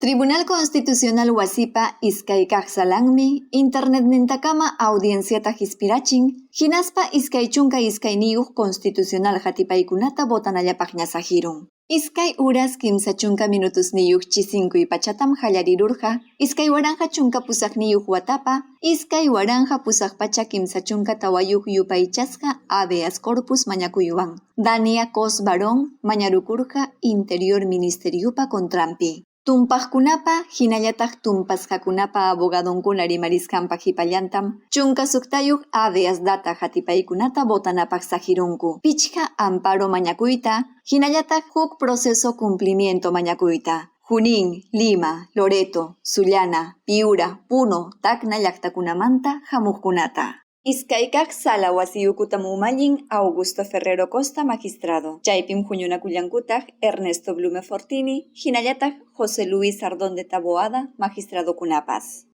Tribunal Constitucional wasipa iskay kaq salanmi internetnintakama audienciata hispirachin hinaspa 22 constitucional hatipaykunata votanallapaqña saqirun. 2 uras 30 minutusniyuq chisinkuy pachatam qallarirurqa 2018 watapa 2834 yupaychasqa habeas corpus mañakuywan. Dania Cos Barón mañarukurqa Interior Ministeriopa contranpi. Tumpaqkunapa hinallataq tumpasqakunapa abogadonkuna rimarisqanpa qipallantam 16 habeas data hatipaykunata votanapaq saqirunku. Pichqa amparo mañakuyta hinallataq huk proceso cumplimiento mañakuyta. Junín, Lima, Loreto, Sullana, Piura, Puno, Tacna llaqtakunamanta hamuqkunata. Iskay kaq sala wasiyukutam umallin Augusto Ferrero Costa magistrado. Chaypim huñunakullankutaq Ernesto Blume Fortini hinallataq José Luis Ardón de Taboada magistradokunapas.